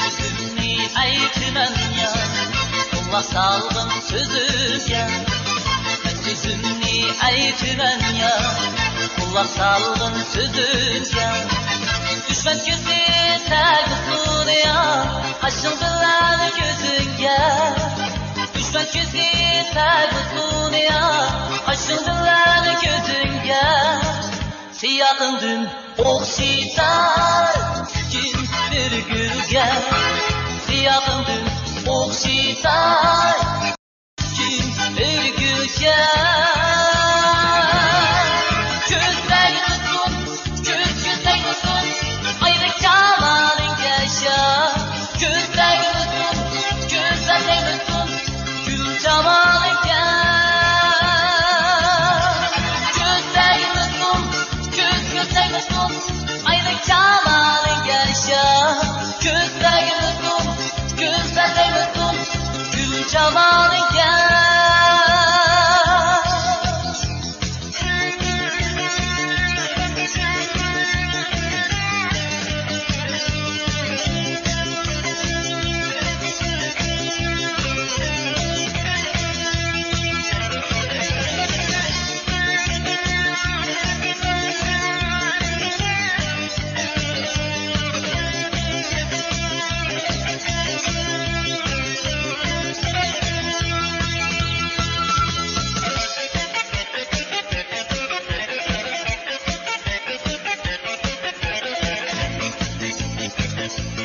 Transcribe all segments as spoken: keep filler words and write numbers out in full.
سۆزۈمنى ئېيتىمەن يا، قۇلاق سالغىن سۆزۈمگە. سۆزۈمنى ئېيتىمەن يا، قۇلاق سالغىن سۆزۈمگە. دۈشمەن كۆزى تەگمىسۇن يا، قاشىڭ بىلەن كۆزۈڭگە. دۈشمەن كۆزى تەگمىسۇن يا، قاشىڭ بىلەن كۆزۈڭگە. سىياقىڭدىن ئوخشىتار كىم بىر گۈلگە، سىياقىڭدىن ئوخشىتار كىم بىر گۈلگە. كۆزلەرگە تۇتۇپ، كۆز كۆزلەرگە تۇتۇپ، ئايلىق جامالىڭ ياشا. كۆزلەرگە تۇتۇپ، كۆز كۆزلەرگە تۇتۇپ، گۈل جامالىڭ. كۆزلەرگە تۇتۇپ، كۆز كۆزلەرگە تۇتۇپ، ئايلىق جامالىڭ ياشا. كۆزلەرگە تۇتۇپ، كۆزلەرگە تۇتۇپ، گۈل جامالىڭ.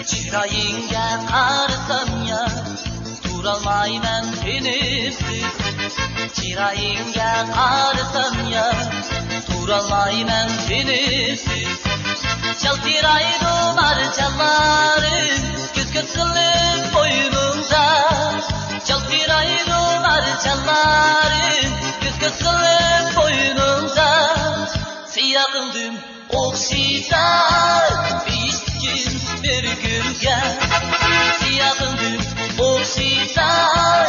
چىرايىڭگە قارىسام يا، تۇرالمايمەن تىنىمسىز. چىرايىڭگە قارىسام يا، تۇرالمايمەن تىنىمسىز. يالتىرايدۇ مارجانلارىڭ، كۆز-كۆز قىلىپ قوينۇڭدا. يالتىرايدۇ مارجانلارىڭ، كۆز-كۆز قىلىپ قوينۇڭدا. سىياقىڭدىن ئوخشىتار بېيىشكىن بىر گۈلگە. سىياقىڭدىن ئوخشىتار